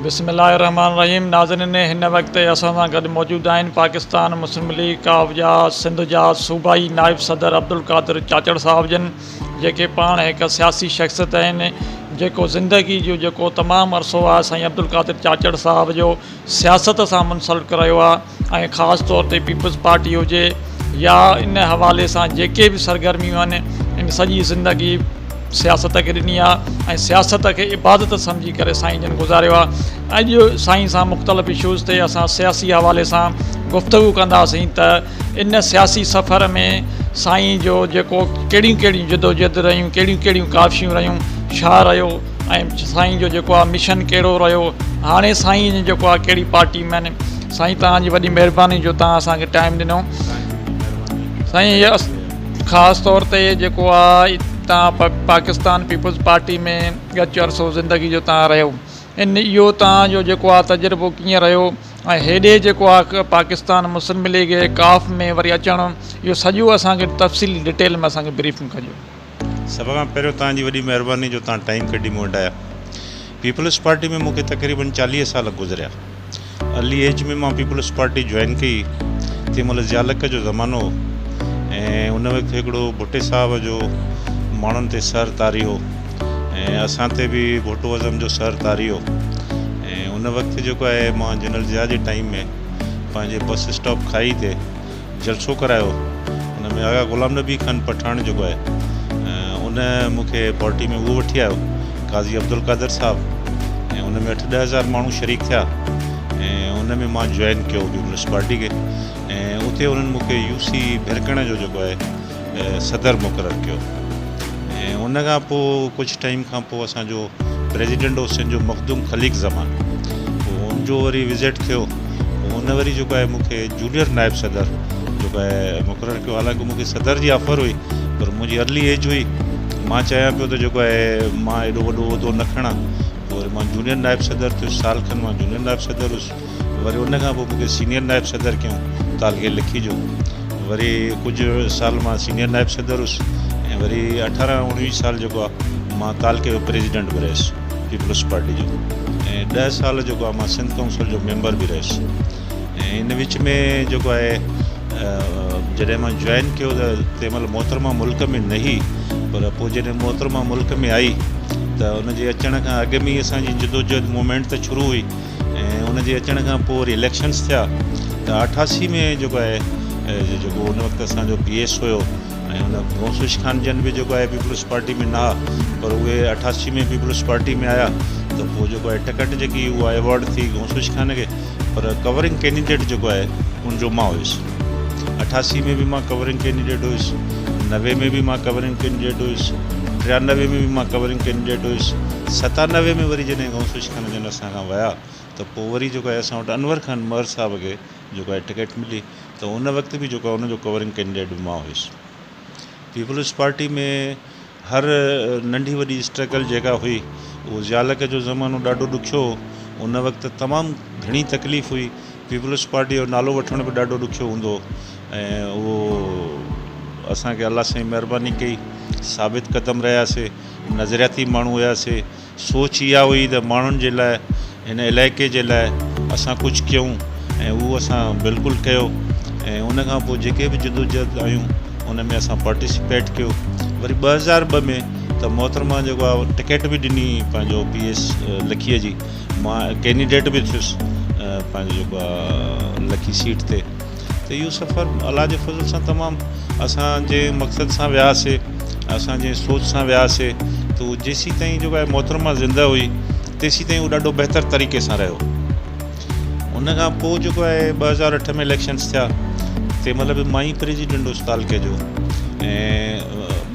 بسم الله الرحمٰن الرحيم ناظرين هن وقت اسان سان گڏ موجود آهن پاڪستان مسلم ليگ ق جا سنڌ جا صوبائي نائب صدر عبدالقادر چاچڙ صاحب جن جيڪي پاڻ هڪ سياسي شخصيت آهن جيڪو زندگي جو جيڪو تمام عرصو آهي سائين عبدالقادر چاچڙ صاحب جو سياست سان منسلڪ رهيو آهي ۽ خاص طور تي پيپلز پارٽي هجي يا ان حوالي سان جيڪي به سرگرميون آهن ان سڄي زندگي سياست کي ڏني آهي ۽ سياست کي عبادت سمجهي ڪري سائين جن گذاريو آهي اڄ سائين سان مختلف اشوز تي اسان سياسي حوالي سان گفتگو ڪنداسين ته ان سياسي سفر ۾ سائين جو جيڪو ڪهڙيون ڪهڙيون جدوجهد رهيون ڪهڙيون ڪهڙيون ڪاوشون رهيون ڇا رهيو ۽ سائين جو جيڪو آهي مشن ڪهڙو رهيو هاڻي سائين جيڪو آهي ڪهڙي پارٽي ۾ آهن سائين توهان جي وڏي مهرباني جو توهان اسان کي ٽائيم ڏنو سائين هي خاص طور تي جيڪو آهي توهان پاڪستان پيپلز پارٽي ۾ ڳچ عرصو زندگي جو توهان رهيو ان اهو توهان جو جيڪو آهي تجربو ڪيئن رهيو ۽ هيڏي جيڪو آهي پاڪستان مسلم ليگ قاف ۾ وري اچڻ اهو سڄو اسان کي تفصيلي ڊيٽيل ۾ اسان کي بريفنگ ڪجو. سڀ کان پهريون توهان جي وڏي مهرباني جو توهان ٽائيم ڪڍي مون وٽ آيا. پيپلز پارٽي ۾ مون کي تقريبن 40 سال گذريا. ارلي ايج ۾ مان پيپلز پارٽي جوائن ڪئي تنهن مهل ضياء الحق جو زمانو هو ۽ ان وقت هڪڙو ڀٽي صاحب جو ماڻهن تي سر طاري هو ۽ اسان تي به ڀٽو ازم جو سر طاري هو ۽ ان وقت جيڪو آهي مان جنرل ضياء جي ٽائيم ۾ پنهنجي بس اسٽاپ کائي تي جلسو ڪرايو ان ۾ آغا غلام نبي خان پٺاڻ جيڪو آهي ان مون کي پارٽي ۾ اهو وٺي آيو قاضي عبدالقادر صاحب ۽ ان ۾ اٺ ڏهه هزار ماڻهو شريڪ ٿيا ۽ ان ۾ مان جوائن ڪيو پيپلز پارٽي کي ۽ اتي انهن مون کي يو سي ڀرڪڻ جو جيڪو آهي صدر مقرر ڪيو ۽ ان کان پوء ڪجهه ٽائيم کان پوء اسان جو پريزيڊنٽ هو سنڌ جو مخدوم خليق زمان پوء ان جو وري وزٽ ٿيو پوء ان وري جيڪو آهي مون کي جونيئر نائب صدر جيڪو آهي مقرر ڪيو حالانڪه مون کي صدر جي آفر هئي پر منهنجي ارلي ايج هئي مان چاهيان پيو ته جيڪو آهي مان ايڏو وڏو عهدو نه کڻان پوء وري مان جونيئر نائب صدر ٿيس سال کن مان جونيئر نائب صدر هيس وري ان کان پوء مون کي سينيئر نائب صدر ڪيائون تعلقي لکي جو وري ڪجهه سال مان سينيئر نائب صدر هيس ۽ وري 18 19 سال جيڪو آهي مان تعلقي جو پريزيڊنٽ به رهيس پيپلز پارٽي جو ۽ 10 سال جيڪو آهي مان سنڌ ڪائونسل جو ميمبر به رهيس ۽ ان وچ ۾ جيڪو آهي جڏهن مان جوائن ڪيو ته تنهن مهل محترمه ملڪ ۾ نه هئي پر پوء جڏهن محترمه ملڪ ۾ آئي ته ان جي اچڻ کان اڳ ۾ ئي اسان جي جدوجهد موومينٽ ته شروع هئي ۽ ان جي اچڻ کان پوء وري اليڪشنس ٿيا ته 88 ۾ جيڪو آهي جيڪو ان وقت اسان جو پي ايس هيو ۽ ان غوث خان جن به جيڪو آهي پيپلز پارٽي ۾ نه ها پر اهي 88 ۾ پيپلز پارٽي ۾ آيا ته پوء جيڪو آهي ٽڪٽ جيڪي اها ايوارڊ ٿي غوث خان کي پر ڪورنگ ڪينڊيڊيٽ جيڪو آهي ان جو مان هيس 88 ۾ به مان ڪورنگ ڪينڊيڊيٽ هيس 90 ۾ به مان ڪورنگ ڪينڊيڊيٽ هيس 93 ۾ به مان ڪورنگ ڪينڊيڊيٽ هيس 97 ۾ وري جڏهن غوث خان جن اسان کان ويا ته پوء وري جيڪو آهي اسان وٽ انور خان مهر صاحب کي جيڪو آهي ٽڪيٽ ملي ته ان وقت به جيڪو آهي ان جو ڪورنگ ڪينڊيڊيٽ به مان هيس. پيپلز پارٽي ۾ هر ننڍي وڏي اسٽرگل جيڪا هئي اهو ضياء الحق جو زمانو ڏاڍو ڏکيو هو ان وقت تمام گهڻي تڪليف هئي پيپلز پارٽي جو نالو وٺڻ به ڏاڍو ڏکيو هوندو هو ۽ اهو اسان کي الله سائين مهرباني ڪئي ثابت قدم رهياسي نظرياتي ماڻهو هياسي سوچ اها هئي ته ماڻهن جي لاء هن علائقي جي لاء اسان ڪجهه ڪيون ۽ اهو اسان بلڪل ڪيو ۽ ان کان پوء جيڪي به جدوجهد آيون ان ۾ اسان پارٽيسپيٽ ڪيو وري 2002 ۾ ته محترمه جيڪو آهي ٽڪيٽ به ڏني پنهنجو پي ايس لکيء جي مان ڪينڊيڊيٽ به ٿيس پنهنجو جيڪو آهي لکي سيٽ تي ته اهو سفر الله جي فضل سان تمام اسان جنهن مقصد سان وياسي اسان جنهن سوچ سان وياسي ته اهو جيسين تائين جيڪو آهي محترمه زنده هئي تيسين تائين اهو ڏاڍو بهتر طريقي سان رهيو ان کان پوء جيڪو آهي 2008 ۾ اليڪشنس ٿيا تنهن مهل به مان ئي پريزيڊنٽ هوس تعلقي جو ۽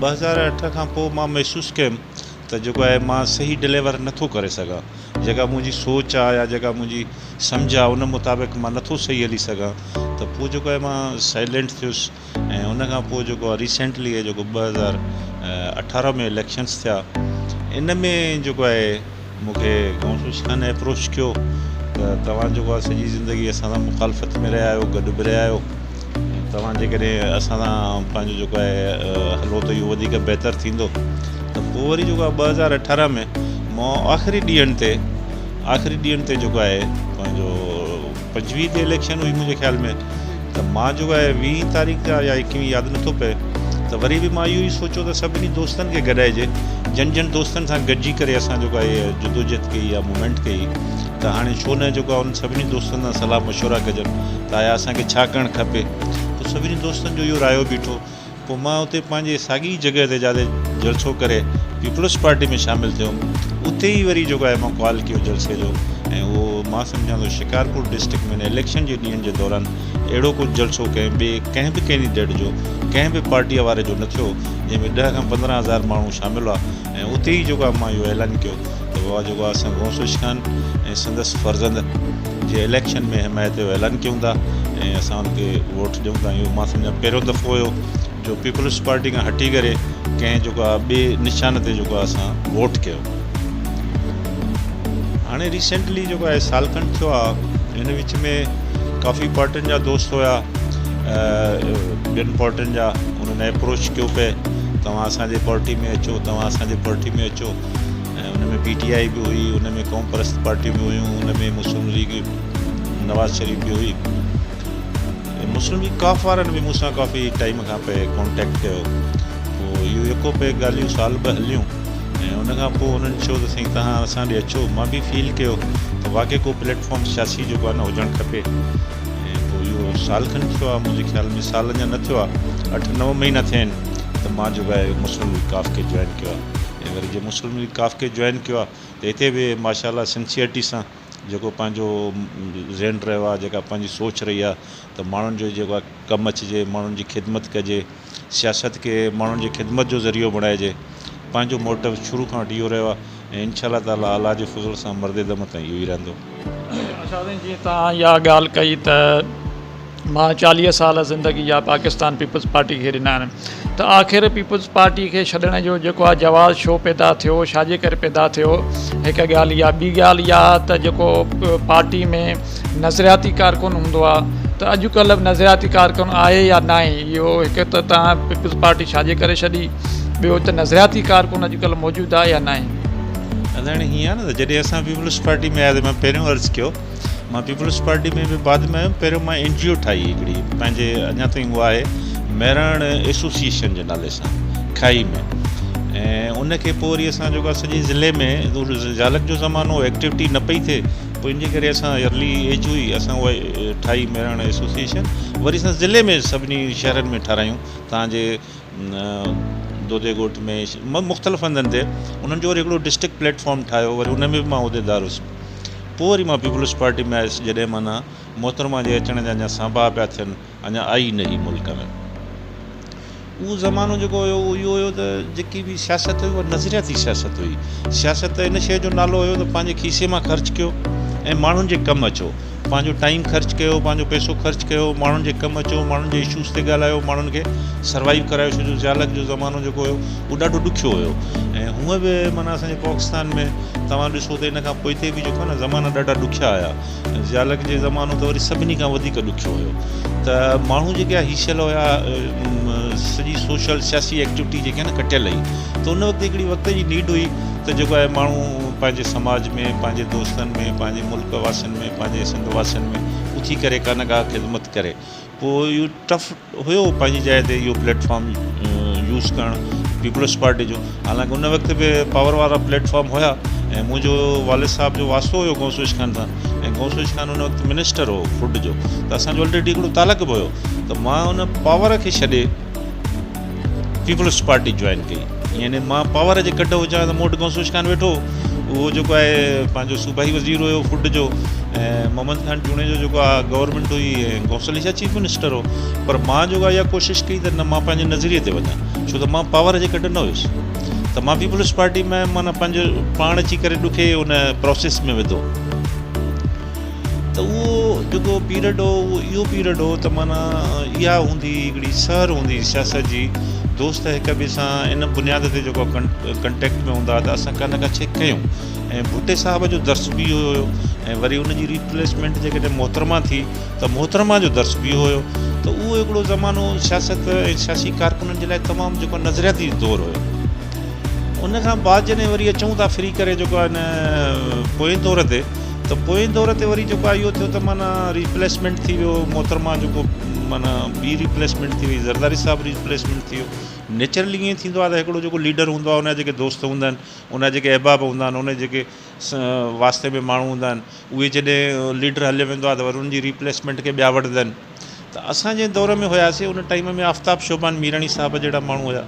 2008 کان پوء مان محسوس ڪيم ته جيڪو آهي مان صحيح ڊليور نٿو ڪري سگهان جيڪا منهنجي سوچ آهي يا جيڪا منهنجي سمجهه آهي ان مطابق مان نٿو صحيح هلي سگهان ته پوء جيڪو آهي مان سائلينٽ ٿيس ۽ ان کان پوء جيڪو آهي ريسينٽلي جيڪو 2018 ۾ اليڪشنس ٿيا ان ۾ جيڪو آهي مون کي غوث خان اپروچ ڪيو ته توهان جيڪو آهي سڄي زندگي اسان سان مخالفت ۾ رهيا آهيو گڏ به رهيا آهيو توهان جيڪڏهن اسان سان پنهنجو جيڪو آهي هلو ته اهو وڌيڪ بهتر ٿيندو ته پوء وري جيڪو آهي 2018 ۾ مان آخري ڏينهن تي آخري ڏينهن تي جيڪو آهي پنهنجو 25 تي اليڪشن هئي منهنجي خيال ۾ ته مان جيڪو آهي 20 تاريخ يا 21 ياد نٿو پئي ته وري به مان اهو ئي سوچيو ته سڀني دوستن کي گڏائجي، جن جن دوستن سان گڏجي ڪري اسان جيڪو آهي جدوجهد ڪئي يا موومينٽ ڪئي ته هاڻي ڇو نه جيڪو آهي انهن سڀني دوستن سان صلاح مشورا ڪجن ته آيا اسان کي ڇا ڪرڻ کپي. پوء سڀني دوستن جو اهو رايو بيٺو. پوء مان اتي پنهنجي ساڳي ئي جڳهه تي جاتي جلسو ڪري پيپلز پارٽي ۾ شامل ٿيم اتي ئي وري جيڪو آهي مان ڪال ڪيو جلسي جو ۽ اهو مان سمجهان ٿو شڪارپور ڊسٽرڪٽ ۾ اليڪشن جي ڏينهن جي دوران اهڙو ڪو جلسو ڪنهن ٻئي ڪنهن به ڪينڊيڊيٽ جو ڪنهن به پارٽيء واري جو نه ٿيو جنهن ۾ 10 کان 15 هزار ماڻهو شامل هئا ۽ اتي ئي جيڪو آهي مان اهو اعلان ڪيو ته بابا جيڪو آهي اسان غوث بخش خان ۽ سندس فرزند جي اليڪشن ۾ حمايت جو اعلان ڪيون ٿا ۽ اسان ان کي ووٽ ڏيون ٿا. اهو مان سمجهان پهريون دفعو هيو جو پيپلز پارٽي کان هٽي ڪري ڪنهن جيڪو آهي ٻئي نشان تي جيڪو آهي اسان ووٽ ڪيو. هاڻي ريسينٽلي جيڪو آهي سال کن ٿيو آهي ان وچ ۾ ڪافي پارٽين جا دوست هيا ٻين پارٽين جا انهن اپروچ ڪيو پئي توهان اسان جي پارٽي ۾ اچو توهان اسان جي پارٽي ۾ اچو ۽ ان ۾ پي ٽي آء به هئي، ان ۾ قوم پرست پارٽيون به هيون، ان ۾ مسلم ليگ نواز شريف به هئي ۽ مسلم ليگ قاف وارن به مون سان ڪافي ٽائيم کان پئي ڪانٽيڪٽ ڪيو. پوء اهو يڪو پئي ڳالهيون سال ٻه هليون ۽ ان کان پوء انهن چيو ته سائين توهان اسان ڏي اچو. مان به فيل ڪيو ته واقعي ڪو پليٽ فارم سياسي جيڪو آهي نه هجڻ کپي ۽ پوء اهو سال کن ٿيو آهي منهنجي خيال ۾ سال اڃا نه ٿيو آهي اٺ نو مهينا ٿيا آهن ته مان جيڪو آهي مسلم ليگ قاف کي جوائن ڪيو آهي. ۽ وري جي مسلم ليگ قاف کي جوائن ڪيو آهي ته هتي به ماشاء الله سنسيئرٽي سان جيڪو پنهنجو ذهن رهيو آهي جيڪا پنهنجي سوچ رهي آهي ته ماڻهن جو جيڪو آهي ڪم اچجي ماڻهن جي خدمت ڪجي سياست کي ماڻهن جي خدمت جو ذريعو بڻائجي پنهنجو موٽو شروع کان وٺي اهو رهيو آهي ۽ انشاء الله تعالي الله جي فضل سان مرد دم تائين اهو ئي رهندو. اڇا سائين جيئن توهان اها ڳالهه ڪئي ته مان 40 سال زندگي جا پاڪستان پيپلز پارٽي کي ڏنا آهن ته آخر پيپلز پارٽي کي ڇڏڻ جو جيڪو آهي جواز ڇو پيدا ٿيو، ڇا جي ڪري پيدا ٿيو؟ هڪ ڳالهه اها. ٻي ڳالهه اها ته جيڪو پارٽي ۾ نظرياتي ڪارڪن هوندو آهي ته اڄ ڪلهه به نظرياتي ڪارڪن آهي يا ناهي؟ اهو هڪ ته توهان پيپلز پارٽي ڇا جي ڪري ڇڏي، ٻيو ته نظرياتي ڪارڪن اڄ ڪلهه موجود آهي يا ناهي؟ ادا هاڻي هيئن آهي نه ته جڏهن اسان پيپلز پارٽي ۾ آيا ته مان پهريون عرض ڪيو مان پيپلز پارٽي ۾ به بعد ۾ آيم پهريون مان اين جي او ٺاهي هڪڙي پنهنجي اڃا تائين اها آهي مهراڻ ايسوسيئيشن جي نالي سان کائي ۾ ۽ ان کي پوء وري اسان جيڪو سڄي ضلعي ۾ جالڪ جو زمانو ايڪٽيوٽي نه پئي ٿئي پوء ان جي ڪري اسان ارلي ايج هئي اسان اها ٺاهي مهراڻ ايسوسيئيشن وري اسان ضلعي ۾ سڀني شهرن ۾ ٺارايون تان جي دودي ڳوٺ ۾ مختلف هنڌن تي انهن جو وري هڪڙو ڊسٽرڪٽ پليٽ فارم ٺاهيو وري ان ۾ به مان عهديدار هيس پوء وري مان پيپلز پارٽي ۾ آيس جڏهن معنيٰ محترمه جي اچڻ جا اڃا سانباها پيا ٿين، اڃا آئي نه هئي ملڪ ۾. اهو زمانو جيڪو هيو اهو اهو هيو ته جيڪي به سياست هئي اها نظرياتي سياست هئي. سياست ان شيء جو نالو هيو ته پنهنجي کيسي مان خرچ ڪيو ۽ ماڻهن جي ڪم اچو. پنهنجو ٽائيم خرچ ڪيو، پنهنجو پئسو خرچ ڪيو، ماڻهن جي ڪم اچو، ماڻهن جي اشوز تي ڳالهايو، ماڻهن کي سروائيو ڪرايو ڇو جو ضياء الحق جو زمانو جيڪو هيو اهو ڏاڍو ڏکيو هيو ۽ هونء به معنيٰ اسان جي پاڪستان ۾ توهان ڏسو ته ان کان پوئتي به جيڪو آهي نه زمانا ڏاڍا ڏکيا آيا. ضياء الحق جي زمانو ته وري سڀني کان وڌيڪ ڏکيو هيو ته ماڻهو جيڪي هيسيل هيا سڄي سوشل سياسي ايڪٽيوٽي جيڪي آهي نه ڪٽيل هئي ته ان وقت هڪڙي وقت جي نيڊ هئي ته جيڪو آهي ماڻهو پنهنجي سماج ۾ پنهنجي دوستن ۾ پنهنجي ملڪ واسين ۾ پنهنجي سنڌ واسين ۾ اٿي ڪري ڪا نه ڪا خدمت ڪري. پوء اهو ٽف هيو پنهنجي جاء تي اهو پليٽ فارم يوز ڪرڻ پيپلز پارٽي جو حالانڪه ان وقت به پاور وارا پليٽ فارم هيا ۽ منهنجو والد صاحب جو واسطو هيو غوث بخش خان سان ۽ غوث بخش خان ان وقت منسٽر هو فوڊ جو ته اسانجو آلريڊي هڪڙو تعلق به هيو ته مان ان پاور کي ڇڏي پيپلز پارٽي جوائن ڪئي يعني مان پاور جي ڪڍ هجان ته مون وٽ غوث بخش خان ويٺو هو اهو جيڪو آهي پنهنجو صوبائي وزير هيو فوڊ جو ۽ محمد خان جوڻيجو جيڪو آهي گورنمينٽ هئي ۽ غوث علي شاهه چيف منسٽر هو پر مان جيڪو آهي اها ڪوشش ڪئي ته نه مان پنهنجي نظريي تي وڃان ڇو ته مان پاور جي ڪڍ نه هيس ته مان پيپلز پارٽي ۾ معنيٰ پنهنجو پاڻ اچي ڪري ڏکي ان پروسيس ۾ وڌو ته اهو جيڪو پيريڊ هو اهو اهو پيريڊ هو ته معنيٰ اها هوندي هئي هڪڙي سحر هوندي هئي سياست جي دوست هڪ ٻئي سان ان بنياد تي جيڪو ڪنٽيڪٽ ۾ هوندا هئا ته اسان ڪا نه ڪا شيء ڪيون ۽ ڀٽي صاحب جو درس به اهو هيو ۽ وري ان جي ريپليسمينٽ جيڪڏهن محترمه ٿي ته محترمه جو درس به اهو هيو ته اهو هڪڙو زمانو سياست ۽ سياسي ڪارڪنن جي لاء تمام جيڪو نظرياتي دور هيو. ان کان بعد جڏهن وري اچون ٿا ڦري ڪري جيڪو آهي نه پوئين دور تي ته پوئين دور تي وري جيڪو آهي اهو ٿيو ته معنيٰ ريپليسمينٽ ٿي ويو محترمه جيڪو معنيٰ ٻي ريپليسمينٽ ٿي وئي زرداري صاحب ريپليسمينٽ ٿي ويو نيچرلي ائين ٿيندو آهي ته هڪڙو جيڪو ليڊر هوندو آهي ان جا جيڪي دوست هوندا آهن ان جا جيڪي احباب هوندا آهن ان جي جيڪي واسطي ۾ ماڻهو هوندا آهن اهي جڏهن ليڊر هليو ويندو آهي ته وري ان جي ريپليسمينٽ کي ٻيا وٺندا آهن ته اسان جنهن دور ۾ هياسي ان ٽائيم ۾ آفتاب شعبان ميراڻي صاحب جهڙا ماڻهو هيا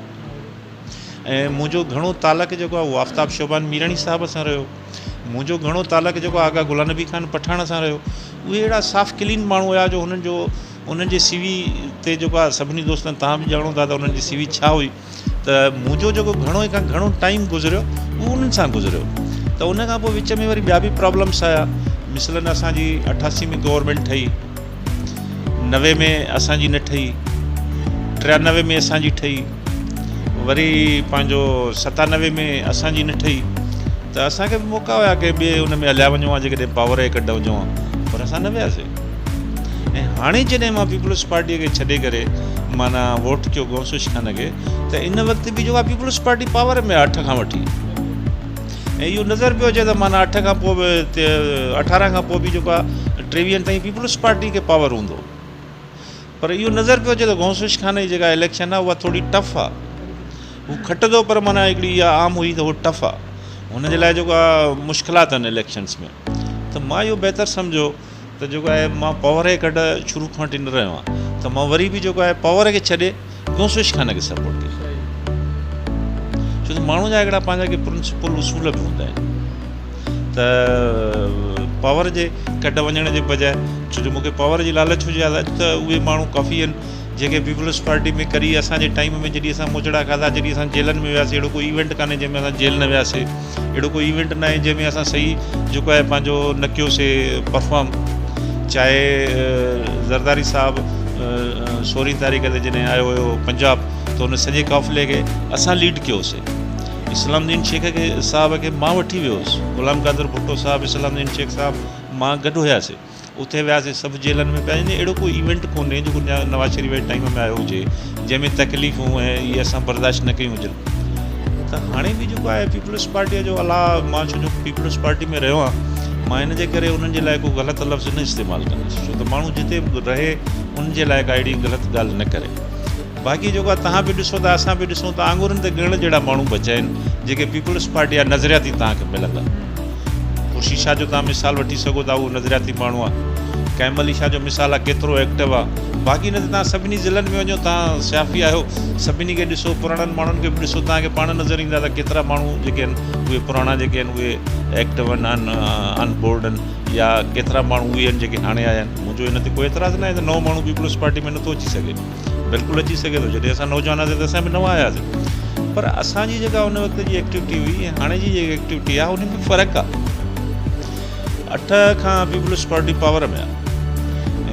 ۽ منهنجو گهڻو تعلق جيڪو آهي اهو آفتاب شعبان ميراڻي صاحب سان رهيو منهنجو گهڻو تعلق جيڪو آغا غلام نبي خان پٺاڻ سان رهيو اهي اهڙا صاف ڪلين ماڻهو هيا جو هنن جو انهن جي سي وي تي جيڪو آهي سڀني دوستن تهان به ڄاڻو ٿا ته انهن جي سي وي ڇا هئي ته منهنجو جيڪو گهڻو کان گهڻو ٽائيم گذريو اهو انهن سان گذريو ته ان کان پوء وچ ۾ وري ٻيا به پرابلمس آيا مثلاً اسانجي 88 ۾ گورنمينٽ ٺهي 90 ۾ اسانجي نه ٺهي 93 ۾ اسانجي ٺهي وري پنهنجو 97 ۾ اسانجي نه ٺهي ته اسانکي به موقعا هيا ڪي ٻئي ان ۾ هليا وڃون ها جيڪڏهن پاور کي ڪڍ هجون ها پر اسان نه وياسي ۽ هاڻي جڏهن مان پيپلز پارٽيء کي ڇڏي ڪري معنيٰ ووٽ ڪيو غوث خان کي ته ان وقت به جيڪا پيپلز پارٽي پاور ۾ آهي اٺ کان وٺي ۽ اهو نظر پيو اچي ته معنيٰ اٺ کان پوء به 18 کان پوء به جيڪو آهي 23 تائين پيپلز پارٽي کي پاور هوندو پر اهو نظر پيو اچي ته غوث خان جي جيڪا اليڪشن آهي اها ٿوري ٽف آهي هو کٽندو پر معنيٰ هڪڙي اها عام هئي ته هو ٽف آهي هن جي لاء جيڪو آهي مشڪلات آهن اليڪشنس ۾ ته مان اهو بهتر سمجهيو ته جيڪو آهي مان پاور کي ڪڍ شروع کان وٺي نه رهيو آهيان ته مان وري به جيڪو آهي پاور کي ڇڏي غوث خان کي سپورٽ ڪيو ڇو ته ماڻهو جا هڪڙا پنهنجا ڪي پرنسپل اصول به هوندا آهن ته پاور جي ڪڍ وڃڻ جي بجاء ڇو جو مونکي پاور جي لالچ هجي ها اڄ ته اهي ماڻهو ڪافي آهن جيڪي پيپلز پارٽي ۾ ڪري اسان جي ٽائيم ۾ جڏهن اسان موچڙا کاڌا جڏهن اسان جيلن ۾ وياسي اهڙو ڪوئي ايونٽ ڪانهي جنهن ۾ اسان جيل نه وياسي اهڙو ڪوئي ايونٽ نه آهي جنهن ۾ اسان صحيح جيڪو آهي پنهنجو نه ڪيوسي پرفارم چاهي زرداري صاحب 16 تاريخ تي جڏهن آيو هيو پنجاب ته ان سڄي قافلي کي اسان ليڊ ڪيوسي اسلام الدين شيخ کي صاحب کي مان وٺي ويو هوس غلام قادر ڀٽو صاحب اسلام الدين شيخ صاحب مان گڏ هياسي اتي وياسي سڀ جيلن ۾ پيا يعني اهڙو ڪو ايونٽ ڪونهي جيڪو نواز شريف جي ٽائيم ۾ آيو هجي جنهن ۾ تڪليفون ۽ اهي اسان برداشت نه ڪيون هجن ته هاڻي به جيڪو آهي پيپلز پارٽيء جو الله مان ڇو جو پيپلز پارٽي ۾ رهيو آهيان مان ان جي ڪري انهن جي لاء ڪو غلط لفظ نه استعمال ڪندس ڇو ته ماڻهو جتي به رهي ان جي لاء ڪا اهڙي غلط ڳالهه نه ڪري باقي جيڪو آهي توهان به ڏسو ٿا اسان به ڏسون ٿا آڱرين تي ڳڻڻ جهڙا ماڻهو بچيا آهن جيڪي پيپلز پارٽي جا نظرياتي توهان کي ملندا. خورشيد شاهه جو توهان مثال وٺي سگهو ٿا اهو نظرياتي ماڻهو آهي. قائم علي شاهه جو مثال آهي ڪيترو ايڪٽو آهي. باقي نه ته توهان سڀني ضلعن ۾ وڃو توهان صحافي آهيو سڀني کي ڏسو پراڻن ماڻهن کي به ڏسو توهان کي پاڻ نظر ايندا ته ڪيترا ماڻهو جيڪي آهن اهي پراڻا جيڪي آهن اهي ايڪٽو آهن آن بورڊ آهن يا ڪيترا ماڻهو اهي آهن جيڪي هاڻي آيا آهن منهنجو ان تي ڪو اعتراض ناهي ته نئون ماڻهو پيپلز پارٽي ۾ نٿو اچي سگهي. بلڪل اچي سگهي ٿو جڏهن اسان نوجوان هئاسين ته اسان به نوان آياسين پر اسان جي جيڪا ان وقت جي ايڪٽيوٽي هئي ۽ هاڻي جي جيڪا ايڪٽيوٽي آهي ان ۾ فرق آهي اٺ کان پيپلز پارٽي پاور ۾ آهي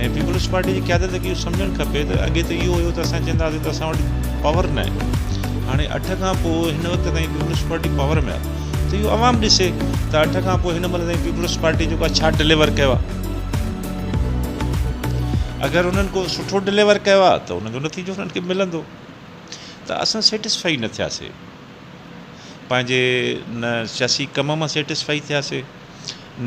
۽ پيپلز پارٽي جي قيادت کي اهو سمجهڻ کپي ته اڳي ته اهو هيو ته اسان چوندا هئاسين ته اسان وٽ پاور نه آهي هاڻي اٺ کان پوء هن وقت تائين پيپلز پارٽي پاور ۾ آهي ته اهو عوام ڏسي ته اٺ کان پوء هن مهل تائين پيپلز پارٽي جيڪو آهي ڇا ڊليور ڪيو آهي اگر انهن ڪو سٺو ڊليور ڪيو آهي ته ان جو نتيجو انهن کي ملندو ته اسان سيٽسفائي نه ٿياسي پنهنجي نه سياسي ڪم مان سيٽسفائي ٿياسي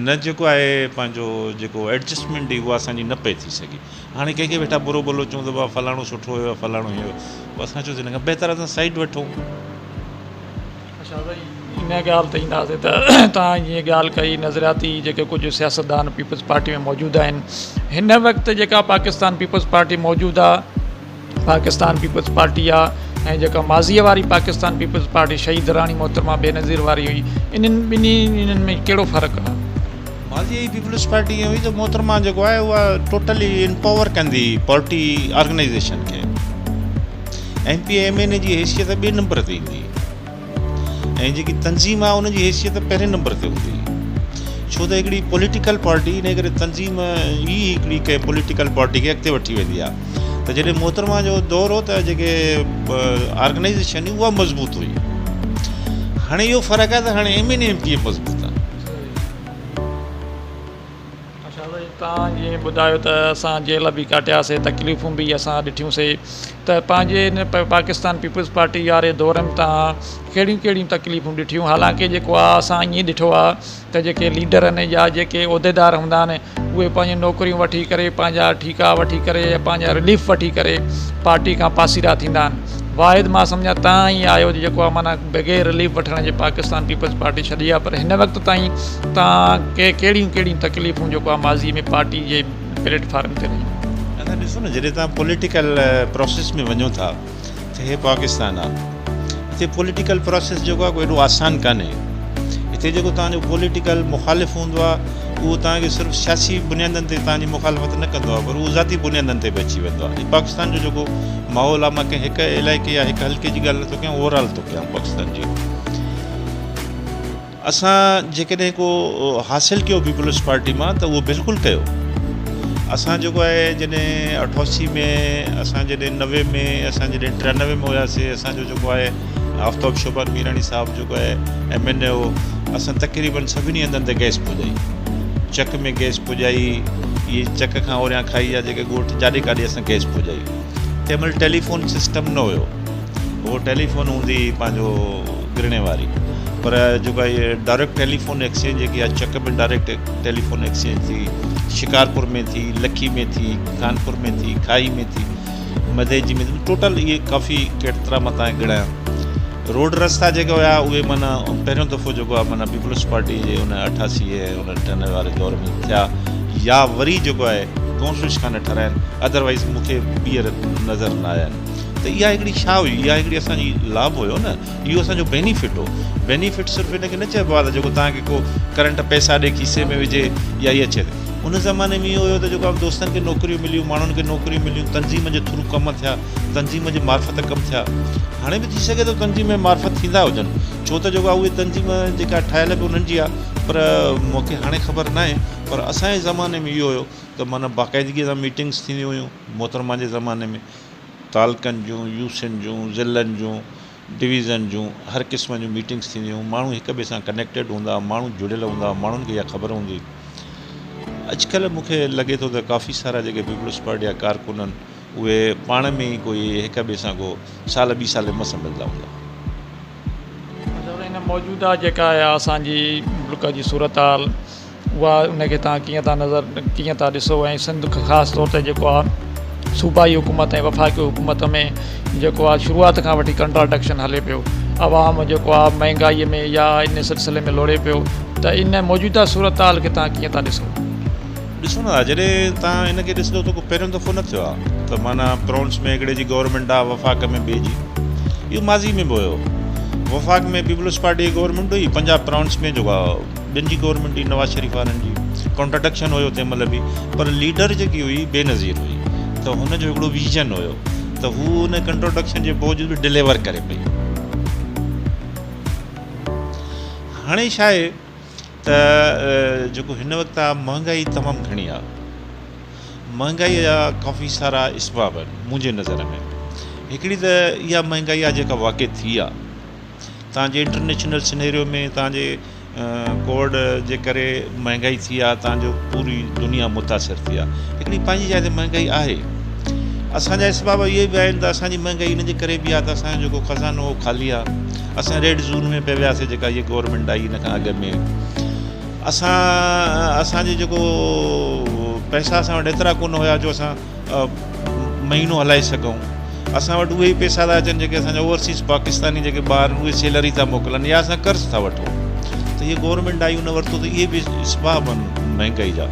نه جيڪو آهي پنهنجو جيڪو ايڊجسٽمينٽ هئي اها اسانجي نه پئي ٿي سگهي هاڻي ڪنهن کي ويٺا برو ڀلو چون ته بابا فلاڻو سٺو هيو فلاڻو هيو اسان چيوسي هن کان بهتر اسان سائيڊ وٺون. اڇا سائين ان ڳالهه تي اينداسين ته توهان جيئن ڳالهه ڪئي نظرياتي جيڪي ڪجهه سياستدان پيپلز پارٽي ۾ موجود آهن هن وقت جيڪا پاڪستان پيپلز پارٽي موجود آهي پاڪستان پيپلز پارٽي آهي ۽ جيڪا ماضيء واري پاڪستان پيپلز پارٽي شهيد راڻي محترمه بينظير واري هئي انهن ٻنهي انهن ۾ ڪهڙو فرق آهي؟ ماضيء جي پيپلز پارٽي ائين هئي ته محترمه جيڪو آهي اها ٽوٽلي امپاور ڪندي هئي پارٽي آرگنائيزيشن کي M P A M N A جي حيثيت ٻئي نمبر تي ايندي هئي ۽ جيڪي تنظيم آهي ان جي حيثيت پهرين نمبر تي هوندي هئي ڇو ته هڪڙي پوليٽيڪل پارٽي ان ڪري تنظيم ئي هڪڙي ڪنهن پوليٽيڪل پارٽي کي اڳتي وٺي ويندي آهي ته جڏهن محترمه جو دور هو ته جيڪي آرگنائيزيشن هئي اها مضبوط هئي هاڻي اهو فرق آهي ته هاڻي M N A M P A مضبوط آهي. ماشاء الله توهان جيئن ٻڌايو ته اسان جيل به ڪاٽياسي تڪليفون به اسان ڏٺيون سي ته پنهنجي ان پاڪستان پيپلز پارٽي واري دور ۾ توهان ڪهڙيون ڪهڙيون تڪليفون ڏٺيون حالانڪه جيڪو آهي اسان ائين ڏٺو آهي ته جيڪي ليڊر آهن يا جيڪي عهديدار هوندا آهن اهي پنهنجون نوڪريون وٺي ڪري پنهنجا ٺيڪا وٺي ڪري يا پنهنجا رليف وٺي ڪري پارٽي کان پاسيرا ٿيندا آهن واحد مان سمجهان تان ئي آهيو جيڪو آهي معنيٰ بغير رليف وٺڻ جي پاڪستان پيپلز پارٽي ڇڏي آهي پر هن وقت تائين تان ڪي ڪهڙيون ڪهڙيون تڪليفون جيڪو آهي ماضي ۾ پارٽي جي پليٽ فارم تي رهيون. ادا ڏسو نه جڏهن توهان پوليٽيڪل پروسيس ۾ وڃو ٿا ته هي پاڪستان آهي هتي پوليٽيڪل پروسيس جيڪو آهي ڪو ايڏو آسان ڪانهي هتي جيڪو توهان جو پوليٽيڪل مخالف هوندو آهي اهو توهان کي صرف سياسي بنيادن تي توهان جي مخالفت نه ڪندو آهي پر اهو ذاتي بنيادن تي به اچي ويندو آهي پاڪستان جو جيڪو ماحول آهي مان ڪنهن هڪ علائقي يا هڪ حلقي جي ڳالهه نٿو ڪيان اوور آل ٿو ڪيان پاڪستان جي اسان جيڪڏهن ڪو حاصل ڪيو پيپلز پارٽي مان ته اهو بلڪل ڪيو اسان جيڪو آهي جڏهن اٺاسي ۾ اسان جڏهن 90 ۾ اسان جڏهن 93 ۾ هياسي اسان جو جيڪو آهي آفتاب شوبان ميراڻي صاحب جيڪو آهي ايم اين اي هو اسان تقريبن سڀني هنڌن تي گئس پڄائي چڪ ۾ گئس پڄائي اهي چڪ کان اوريان کائي جا جيڪي ڳوٺ جاڏي ڪاڏي اسان گئس پڄائي تنهن مهل ٽيليفون سسٽم نه هيو هو ٽيليفون هوندي هئي پنهنجو گرڻي واري پر جيڪو آهي ڊائريڪٽ ٽيليفون ايڪسچينج جيڪي آهي چڪ ۾ ڊائريڪٽ ٽيليفون ايڪسچينج ٿي شڪارپور ۾ ٿي لکي ۾ ٿي خانپور ۾ ٿي کائي ۾ ٿي مديجي ۾ ٿي ٽوٽل اهي ڪافي ڪيترا مان تان ڳڻايان روڊ رستا جيڪي هيا اهي معنيٰ پهريون دفعو جيڪو آهي معنيٰ پيپلز پارٽي جي ان 88 ۽ ان 98 واري دور ۾ ٿيا يا وري جيڪو آهي ڪوشش کان نه ٺهراين ادروائز مون کي ٻيهر نظر نه آيا آهن ته اها هڪڙي ڇا هئي؟ اها هڪڙي اسان جي لاڀ هيو نه، اهو اسان جو بينيفٽ هو. بينيفٽ صرف ان کي نه چئبو آهي ته جيڪو توهان کي ڪو ڪرنٽ پئسا ڏئي کيسي ۾ وجهي يا اها چئي. ان زماني ۾ اهو هيو ته جيڪو دوستن کي نوڪريون مليون، ماڻهن کي نوڪريون مليون، تنظيم جي ٿرو ڪم ٿيا، تنظيم جي معرفت ڪم ٿيا. هاڻي به ٿي سگهي ٿو تنظيم جي معرفت ٿيندا هجن، ڇو ته جيڪو اهي تنظيم جيڪا ٺاهيل به انهن جي آهي، پر مون کي هاڻي خبر ناهي، پر اسان جي زماني ۾ اهو هيو ته معنيٰ باقاعدگيء سان ميٽنگس ٿينديون هيون محترمه جي زماني ۾. تعلقن جون، يوسين جون، ضلعن جون، ڊويزن جون هر قسم جون ميٽنگس ٿينديون هيون، ماڻهو هڪ ٻئي سان ڪنيڪٽيڊ هوندا هئا، ماڻهو جڙيل هوندا هئا، ماڻهن کي اها خبر هوندي هئي. اڄڪلهه مون کي لڳي ٿو ته ڪافي سارا جيڪي پيپلز پارٽي جا ڪارڪن آهن اهي پاڻ ۾ ئي ڪوئي هڪ ٻئي سان ڪو سال ٻي سالي مس ملندا هوندا. هن موجوده جيڪا آهي اسان جي ملڪ جي صورتحال اها ان کي توهان ڪيئن ٿا نظر ڪيئن ٿا ڏسو ۽ سنڌ خاص طور تي جيڪو آهي صوبائي حڪومت ۽ وفاقي حڪومت ۾ جيڪو آهي شروعات کان وٺي ڪنٽراڊڪشن هلي پيو عوام جيڪو آهي مهنگائي ۾ يا ان سلسلي ۾ لوڙي پيو ته ان موجوده صورتحال کي توهان ڪيئن ٿا ڏسو؟ ڏسو نه جڏهن توهان ان کي ڏسندو ته ڪو پهريون دفعو نه ٿيو آهي ته معنيٰ پرونس ۾ هڪڙي جي گورنمينٽ آهي وفاق ۾ ٻئي جي اهو ماضي ۾ به هيو وفاق ۾ پيپلز پارٽي جي گورنمينٽ هئي پنجاب پرونس ۾ جيڪو ٻين جي گورنمينٽ هئي نواز شريف وارن جي ڪانٽراڊڪشن هيو تنهن مهل به پر ليڊر جيڪي هئي بينظير هئي ته هن جو هڪڙو ويزن هيو ته هو ان ڪانٽراڊڪشن جي باوجود به ڊليور ڪري پئي. هاڻي ڇا آهي ته جيڪو هن وقت آهي مهانگائي تمام گهڻي آهي مهانگائي جا ڪافي سارا اسباب آهن منهنجي نظر ۾ هڪڙي ته اها مهانگائي آهي جيڪا واقع ٿي آهي تان جي انٽرنيشنل سنيريو ۾ تان جي ڪووڊ جي ڪري مهنگائي ٿي آ تان جو پوري دنيا متاثر ٿي آ هڪڙي پنهنجي جاء تي مهنگائي آهي اسان جا اسباب اهي به آهن ته اسان جي مهنگائي ان جي ڪري به آ ته اسان جو جيڪو خزانو هو خالي آ اسان ريڊ زون ۾ پئي وياسي جيڪا هي گورنمينٽ آئي ان کان اڳ ۾ اسان اسان جي جيڪو پئسا اسان وٽ ايترا ڪونه هيا جو اسان مهينو هلائي سگهون. اسان وٽ اهي ئي پئسا ٿا اچن جيڪي اسان جا اوورسيز پاڪستاني جيڪي ٻاهر آهن اهي سيلري ٿا موڪلن يا اسان قرض ٿا وٺون ته هيء گورنمينٽ آئي ان ورتو ته اهي به اسباب آهن مهنگائي جا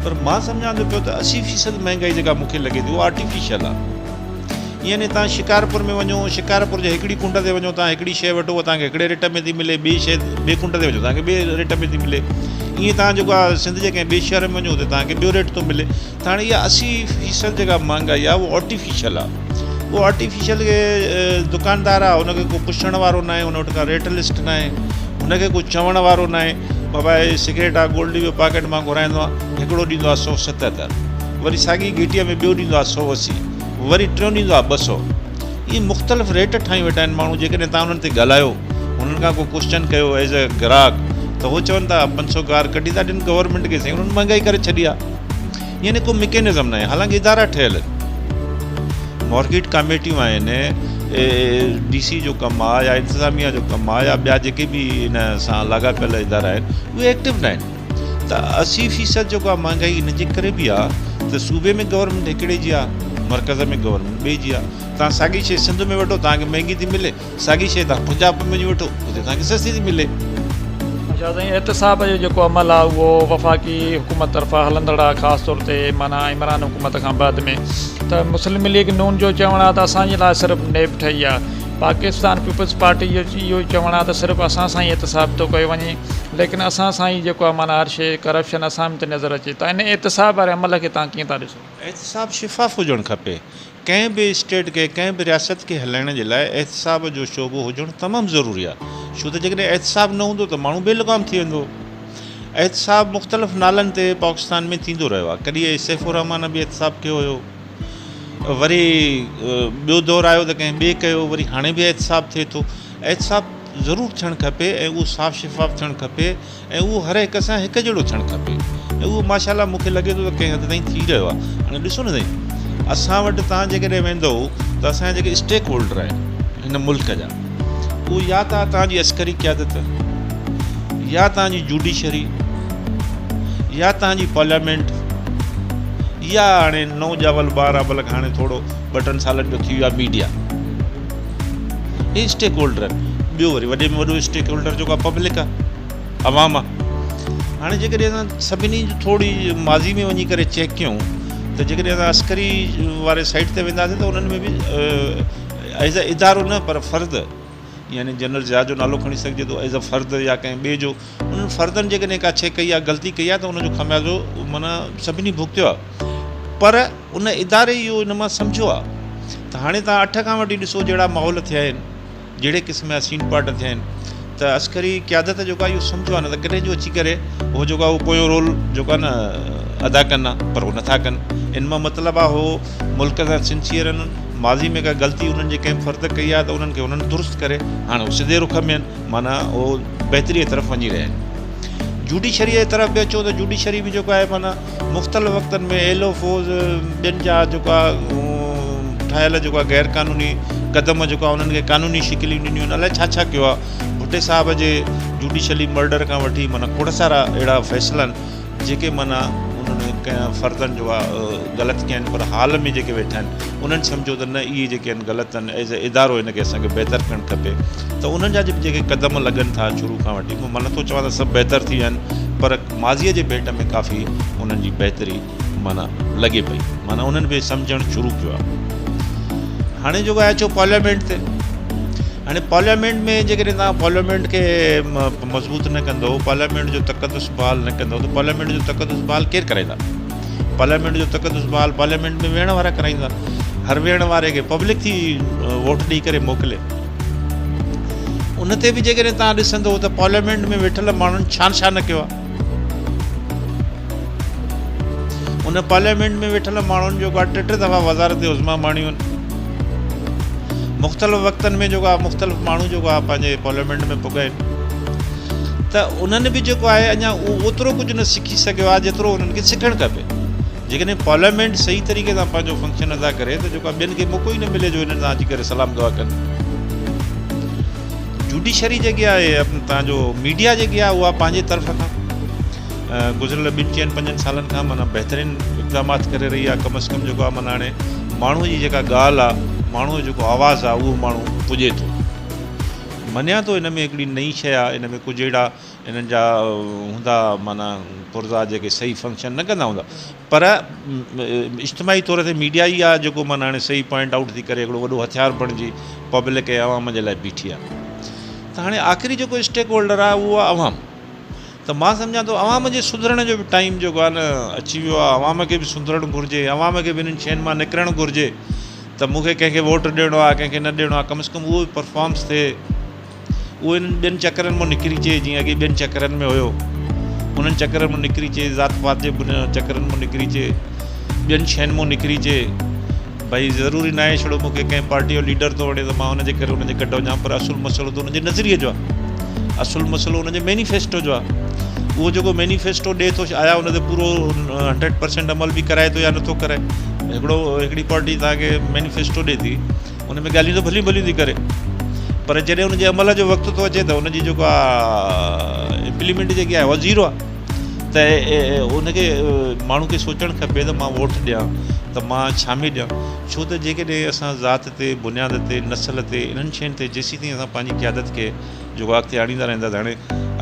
پر مان سمجهان ٿو پيو ته 80% مهنگائي جيڪا مون کي لڳي ٿي اها آرٽيفيشل آهي يعني تان شڪارپور ۾ وڃو شڪارپور جي هڪڙي ڪنڊ تي وڃو تان هڪڙي شيء وٺو اها تان کي هڪڙي ريٽ ۾ ٿي ملي ٻي شيء ٻي ڪنڊ تي وڃو تان کي ٻي ريٽ ۾ ٿي ملي ائين تان جيڪو آهي سنڌ جي ڪنهن ٻي شهر ۾ وڃو اتي تان کي ٻيو ريٽ ٿو ملي ته هاڻي اها 80% جيڪا مهانگائي آهي اهو آرٽيفيشل آهي اهو آرٽيفيشل کي دڪاندار آهي ان کي ڪو پڇڻ وارو ناهي ان وٽ ڪا ريٽ لسٽ ناهي ان کي ڪو چوڻ وارو ناهي بابا هي سگريٽ آهي گولڊ جو پاڪيٽ مان گهرائيندو آهيان هڪڙو ڏيندو آهي 177 وري ساڳي گهٽيء ۾ ٻيو ڏيندو آهي 180 وري ٽيون ڏيندو آهي 200 اهي مختلف ريٽ ٺاهي ويٺا آهن ماڻهو جيڪڏهن تان انهن تي ڳالهايو انهن کان ڪو ڪوشچن ڪيو ايز اي گراهڪ ته هو چون ٿا 500 گار ڪڍي ٿا ڏين گورنمينٽ کي سائين انهن مهانگائي ڪري ڇڏي آهي. يعني ڪو مڪينزم ناهي حالانڪه ادارا ٺهيل آهن مارڪيٽ ڪاميٽيون آهن ڊي سي جو ڪم آهي يا انتظاميا جو ڪم آهي يا ٻيا جيڪي به ان سان لاڳاپيل ادارا آهن اهي ايڪٽو ناهن ته 80% جيڪو آهي مهانگائي ان جي ڪري به آهي ته صوبي ۾ گورنمينٽ هڪڙي جي آهي مرڪز ۾ گورنمينٽ ٻئي جي آهي تان ساڳي شي سنڌ ۾ وٺو تان کي مهنگي ٿي ملي ساڳي شيء توهان پنجاب ۾ وڃي وٺو اتي توهان کي سستي ٿي ملي. اچا سائين احتساب جو جيڪو عمل آ اهو وفاقي حڪومت طرفان هلندڙ آ خاص طور تي معنيٰ عمران حڪومت کان بعد ۾ ته مسلم ليگ نون جو چوڻ آ ته اسان جي لاء صرف نيب ٺهي آ پاڪستان پيپلز پارٽي جو اهو چوڻ آ ته صرف اسان سان ئي احتساب ٿو ڪيو وڃي ليڪن اسان سان ئي جيڪو آ معنيٰ هر شيء ڪرپشن اسان ۾ ٿي نظر اچي ته ان احتساب واري عمل کي توهان ڪيئن ٿا ڏسو؟ احتساب شفاف هجڻ کپي ڪنهن به اسٽيٽ کي، ڪنهن به رياست کي هلائڻ جي لاء احتساب جو شعبو هجڻ تمام ضروري آهي، ڇو ته جيڪڏهن احتساب نه هوندو ته ماڻهو بي لغام ٿي ويندو. احتساب مختلف نالن تي پاڪستان ۾ ٿيندو رهيو آهي، ڪڏهن سيف الرحمان به احتساب ڪيو هيو، وري ٻيو دور آيو ته ڪنهن ٻئي ڪيو، وري هاڻي به احتساب ٿئي ٿو. احتساب ضرور ٿيڻ کپي ۽ اهو صاف شفاف ٿيڻ کپي. ۽ اهو هر هڪ سان هڪ جهڙو ٿيڻ کپي ۽ اهو ماشاء الله مون کي لڳي ٿو ته ڪنهن حد تائين ٿي رهيو آهي. هاڻي ڏسو نه سائين اسان وٽ توهان جيڪڏهن ويندؤ ته اسان جا جيڪي اسٽيڪ هولڊر آهن هن ملڪ جا اهو يا ته توهان جي عسڪري قيادت يا توهان جي جوڊيشري يا توهان جي پارليامينٽ يا هاڻي نئون ڄاول ٻار آهي بلڪ هاڻي ٿورو ٻه ٽن سالن جو ٿي ويو آهي ميڊيا اهي اسٽيڪ هولڊر آهن. ٻيو وري وڏي ۾ وڏو اسٽيڪ هولڊر جيڪو آهي پبلڪ آهي عوام آهي. هاڻي جيڪڏهن اسان سڀني جو ٿوري ماضي ۾ وڃي ڪري چيڪ ڪيون ته جيڪڏهن اسان عسڪري واري سائيڊ تي وينداسين ته انهن ۾ به ايز اي ادارو نه پر فرد يعني جنرل ضياء جو نالو کڻي سگهجي ٿو ايز اي فرد يا ڪنهن ٻئي جو انهن فردن جيڪڏهن ڪا شيء ڪئي آهي غلطي ڪئي آهي ته ان جو خميازو معنيٰ سڀني ڀڳتيو آهي پر ان اداري اهو ان مان سمجهيو آهي ته هاڻي توهان 8 کان وٺي ڏسو جهڙا ماحول ٿيا آهن، جهڙي قسم جا سين پاٽ ٿيا آهن ته عسڪري قيادت جيڪو آهي اهو سمجهيو آهي نه ته ڪڏهن جو اچي ڪري هو جيڪو آهي اهو پويون رول جيڪو آهي نه ادا ڪن ها پر هو نٿا ڪن. ان مان مطلب آهي هو ملڪ سان سنسيئر آهن، ماضي ۾ ڪا غلطي انهن جي ڪنهن فرد ڪئي آهي ته انهن کي انهن درست ڪري هاڻي هو سڌي رخ ۾ آهن معنيٰ هو بهتريء طرف وڃي رهيا آهن. جوڊيشريء جي طرف به اچو ته جوڊيشري به جيڪو آهي معنيٰ مختلف وقتن ۾ ايل او فوز ٻين جا جيڪو آهي ٺاهيل جيڪو آهي غير قانوني قدم جيڪو آهي انهن کي قانوني شڪليون ڏنيون آهن الائي ڇا ڇا ڪيو آهي ڀٽي صاحب جي جوڊيشلي مرڊر کان وٺي معنيٰ کوڙ سارا اهڙا فيصلا آهن جيڪي معنيٰ انهن ڪنهن فردن جو آهي غلط ڪيا آهن پر حال ۾ جيڪي ويٺا آهن انهن سمجهيو ته نه اهي جيڪي آهن غلط آهن ايز اي ادارو هن کي اسانکي بهتر ڪرڻ کپي ته انهن جا جيڪي قدم لڳن ٿا شروع کان وٺي مان نٿو چوان ته سڀ بهتر ٿي ويا آهن پر ماضيء جي ڀيٽ ۾ ڪافي انهن جي بهتري معنيٰ لڳي پئي معنيٰ انهن به سمجهڻ شروع ڪيو آهي. هاڻي جيڪو آهي اچو پارليامينٽ تي. هاڻي پارليامينٽ ۾ جيڪڏهن توهان پارليامينٽ کي مضبوط نه ڪندو، پارليامينٽ جو تقدس بحال نه ڪندو ته پارليامينٽ جو تقدس بحال ڪير ڪرائيندا؟ پارليامينٽ جو تقدس بحال پارليامينٽ ۾ ويهڻ وارا ڪرائيندا. هر ويهڻ واري کي پبلڪ ٿي ووٽ ڏئي ڪري موڪلي. ان تي به جيڪڏهن توهان ڏسندو ته پارليامينٽ ۾ ويٺل ماڻهن ڇا ڇا نه ڪيو آهي. ان پارليامينٽ ۾ ويٺل ماڻهن جيڪو آهي ٽي ٽي دفعا وزارت عظميٰ ماڻيون آهن. مختلف وقتن ۾ جيڪو آهي مختلف ماڻهو جيڪو آهي پنهنجي پارليامينٽ ۾ پڳا آهن ته انهن به جيڪو آهي اڃا اوترو ڪجهه نه سکي سگهيو آهي جيترو انهن کي سکڻ کپي. جيڪڏهن پارليامينٽ صحيح طريقي سان پنهنجو فنڪشن ادا ڪري ته جيڪو آهي ٻين کي موقعو ئي نه ملي جو انهن سان اچي ڪري سلام دعا ڪن. جوڊيشري جيڪي آهي تان جو ميڊيا جيڪي آهي اها پنهنجي طرف کان گذريل ٻن چئن پنجن سالن کان معنيٰ بهترين اقدامات ڪري رهي آهي ڪم از ڪم جيڪو آهي معنيٰ هاڻي ماڻهو جي جيڪا ڳالهه آهي ماڻهو جو جيڪو آواز آهي اهو ماڻهو پڄي ٿو. مڃيان ٿو ان ۾ هڪڙي نئين شيء آهي ان ۾ ڪجهه اهڙا انهن جا هوندا معنيٰ پرزا جيڪي صحيح فنڪشن نه ڪندا هوندا پر اجتماعي طور تي ميڊيا ئي آهي جيڪو معنيٰ هاڻي صحيح پوائنٽ آئوٽ ٿي ڪري هڪڙو وڏو هٿيار بڻجي پبلڪ ۽ عوام جي لاء بيٺي آهي ته هاڻي آخري جيڪو اسٽيڪ هولڊر آهي اهو آهي عوام ته مان سمجهان ٿو عوام جي سڌرڻ جو به ٽائيم جيڪو آهي نه اچي ويو آهي عوام کي به سڌرڻ گهرجي عوام کي به انهن شين مان نڪرڻ گهرجي ته مون کي ڪنهن کي ووٽ ڏيڻو آهي ڪنهن کي نه ڏيڻو آهي ڪم از ڪم اهو به پرفارمس ٿئي اهو انهن ٻين چڪرن مان نڪري اچي جيئن اڳي ٻين چڪرن ۾ هيو انهن چڪرن مان نڪري اچي ذات پات جي چڪرن مان نڪري اچي ٻين شين مان نڪري اچي ڀئي ضروري ناهي ڇڙو مون کي ڪنهن پارٽي جو ليڊر ٿو وڻي ته مان ان جي ڪري ان جي ڪڍ وڃان پر اصل مسئلو ته ان جي نظريي جو آهي. اصل مسئلو ان جي مينيفيسٽو جو آهي. اهو جيڪو مينيفيسٽو ڏئي ٿو آيا ان تي پورو 100% عمل به ڪرائي ٿو يا نٿو ڪرائي. هڪڙو هڪڙي پارٽي توهان کي مينيفيسٽو ڏئي ٿي ان ۾ ڳالهيون ته ڀليون ڀليون ٿي ڪري پر جڏهن ان جي عمل جو وقت ٿو اچي ته ان جي جيڪو آهي امپليمينٽ جيڪي آهي اها زيرو آهي ته ان کي ماڻهو کي سوچڻ کپي ته مان ووٽ ڏيان ته مان ڇا ۾ ڏيان ڇو ته جيڪڏهن اسان ذات تي بنياد تي نسل تي انهن شين تي جيسين تائين اسان پنهنجي قيادت کي جيڪو اڳتي آڻيندا رهندا ته هاڻي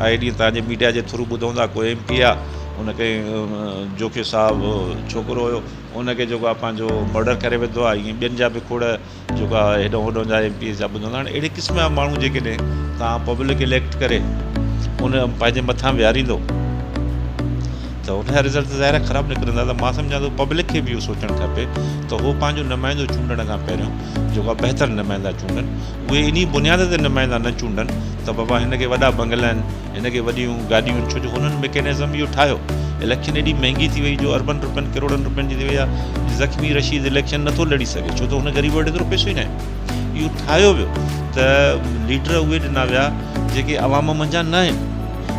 آئي ڏينهن توهان جي ميڊيا جي ٿرو ٻڌون ٿا ڪو ايم پي آ ان ڪنهن جوکيو صاحب ڇوڪرو هيو ان کي جيڪو آ پنهنجو مرڊر ڪري وڌو آ ائين ٻين جا به کوڙ جيڪو آ هيڏو هوڏو جا ايم پي ايز جا ٻڌون ٿا هاڻي اهڙي قسم جا ماڻهو جيڪڏهن توهان پبلڪ اليڪٽ ڪري ان پنهنجي مٿان ويهاريندو ته ان جا رزلٽ ته ظاهر آهي خراب نڪرندا ته مان سمجهان ٿو پبلڪ کي به اهو سوچڻ کپي ته هو پنهنجو نمائندو چونڊڻ کان پهريون جيڪو آهي بهتر نمائندا چونڊن اهي انهي بنياد تي نمائندا نه چونڊن ته بابا هن کي وڏا بنگلا آهن هن کي وڏيون گاڏيون آهن ڇو جو هنن مڪينزم اهو ٺاهيو اليڪشن ايڏي مهنگي ٿي وئي جو اربن روپين ڪروڙن روپين جي ٿي وئي آهي زخمي رشيد اليڪشن نٿو لڙي سگهي ڇو ته هن غريب وٽ ايترو پئسو ئي ناهي اهو ٺاهيو ويو ته ليڊر اهي ڏنا ويا جيڪي عوام منجهان نه آهن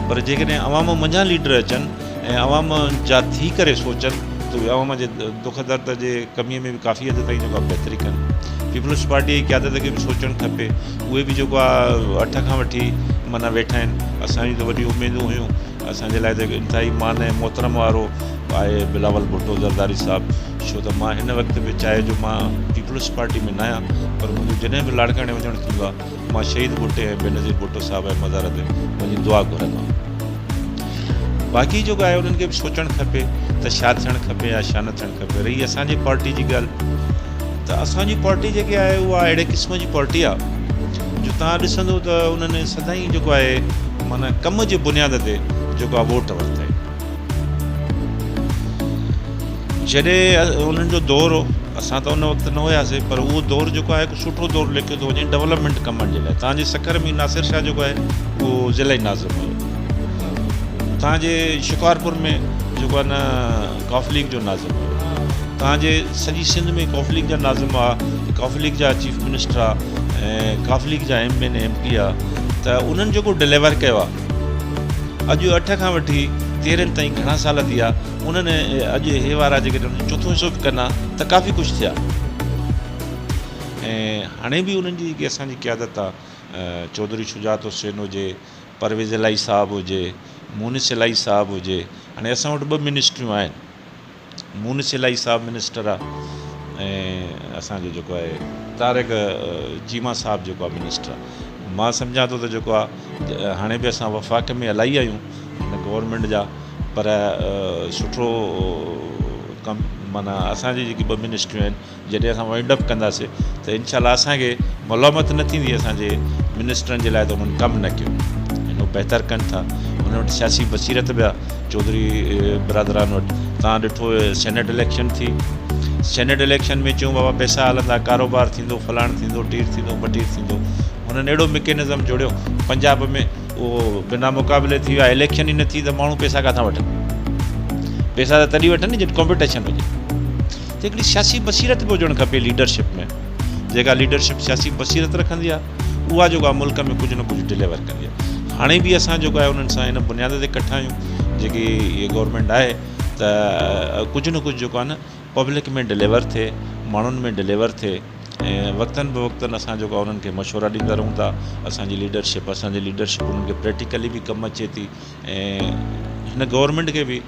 پر جيڪڏهن عوام منجهان ليڊر اچن ۽ عوام جا ٿي ڪري سوچن ته اهي عوام جي دک درد جي ڪمي ۾ به ڪافي حد تائين جيڪو آهي بهتري ڪن. پيپلز پارٽي جي قيادت کي به سوچڻ کپي اهي به جيڪو آهي اٺ کان وٺي معنيٰ ويٺا آهن اسان جون ته وڏيون اميدون هيون اسان جي لاء ته هڪ انتهائي مان ۽ محترم وارو آهي بلاول ڀٽو زرداري صاحب ڇو ته مان هن وقت به چاهي جو مان پيپلز پارٽي ۾ نه آهيان پر منهنجو جڏهن به لاڙڪاڻي وڃڻ ٿيندو آهي مان شهيد ڀٽي ۽ بينظير ڀٽو صاحب جي مزار تي وڃي دعا گهرندو آهيان. باقي جيڪو آهي انهن کي به سوچڻ کپي ته ڇا ٿيڻ کپي يا ڇا نه ٿيڻ کپي. رهي اسان جي پارٽي جي ڳالهه ته اسان جي پارٽي جيڪي آهي اها اهڙي قسم جي پارٽي آهي جو توهان ڏسندو ته انهن سدائين جيڪو آهي معنيٰ ڪم جي بنياد تي جيڪو آهي ووٽ ورتا آهن. جڏهن انهن جو دور هو اسان ته ان وقت نه هياسي پر اهو دور جيڪو آهي هڪ سٺو دور ليکيو ٿو وڃي ڊولپمينٽ ڪمن جي لاء تان جي سکر ۾ ناصر شاهه جيڪو آهي اهو ضلعي ناظم هيو تان جي شڪارپور ۾ جيڪو آهي نه ڪاف ليگ جو ناظم هيو تان جي سڄي سنڌ ۾ ڪاف ليگ جا ناظم هئا ڪاف ليگ جا چيف منسٽر هئا ۽ ڪاف ليگ جا ايم اين ايم پي هئا ته انهن جيڪو ڊليور ڪيو آهي اڄ اٺ کان وٺي 13 تائين گهڻا سال ٿي ويا انهن اڄ هي وارا جيڪڏهن ان جو چوٿون حصو به ڪن ها ته ڪافي ڪجهه ٿئي ها ۽ هاڻي به انهن جي جيڪي اسان جي قيادت آ چوڌري شجاعت حسين هجي پرويز الاهي صاحب هجي مونس الاهي صاحب هجي هاڻي اسان وٽ ٻه منسٽريون آهن مونس الاهي صاحب منسٽر آ ۽ اسان جو جيڪو آهي طارق چيما صاحب جيڪو آ منسٽر آ مان سمجهان ٿو ته جيڪو آ هاڻي به اسان وفاق ۾ الاهي آهيون هن گورنمينٽ جا پر سٺو ڪم معنيٰ اسان جي جيڪي ٻه منسٽريون آهن جڏهن اسان وائنڊ اپ ڪنداسين ته انشاء الله اسان کي ملامت نه ٿيندي اسان جي منسٽرن جي لاء ته انهن ڪم نه ڪيو ۽ هو بهتر ڪن ٿا انهن وٽ سياسي بصيرت به آهي چوڌري برادران وٽ تان ڏٺو سينيٽ اليڪشن ٿي سينيٽ اليڪشن ۾ چيون بابا پئسا هلندا ڪاروبار ٿيندو فلاڻ ٿيندو ٽير ٿيندو مٽير ٿيندو هنن اهڙو مڪينزم جوڙيو پنجاب ۾ اهو بنا مقابلي ٿي ويا اليڪشن ئي نه ٿي ته ماڻهو پئسا ڪاٿان وٺن پئسا ته تڏهن وٺن جڏهن ڪمپيٽيشن هجي ته هڪڙي سياسي بصيرت به هجڻ کپي ليڊرشپ ۾ جيڪا ليڊرشپ سياسي بصيرت رکندي آهي اها جيڪو آهي ملڪ ۾ ڪجهه نه ڪجهه ڊليور ڪندي آهي هاڻي به اسان جيڪو آهي انهن سان ان بنياد تي ڪٺا آهيون جيڪي هي گورنمينٽ آهي ته ڪجهه نه ڪجهه جيڪو آهي نه پبلڪ ۾ ڊليور ٿئي ماڻهن ۾ ڊليور ٿئي ۽ وقتن به وقتن اسان جيڪو آهي انهن کي مشورا ڏيندا رهون ٿا اسانجي ليڊرشپ اسانجي ليڊرشپ انهن کي پريڪٽيڪلي به ڪم اچي ٿي ۽ هن گورنمينٽ کي به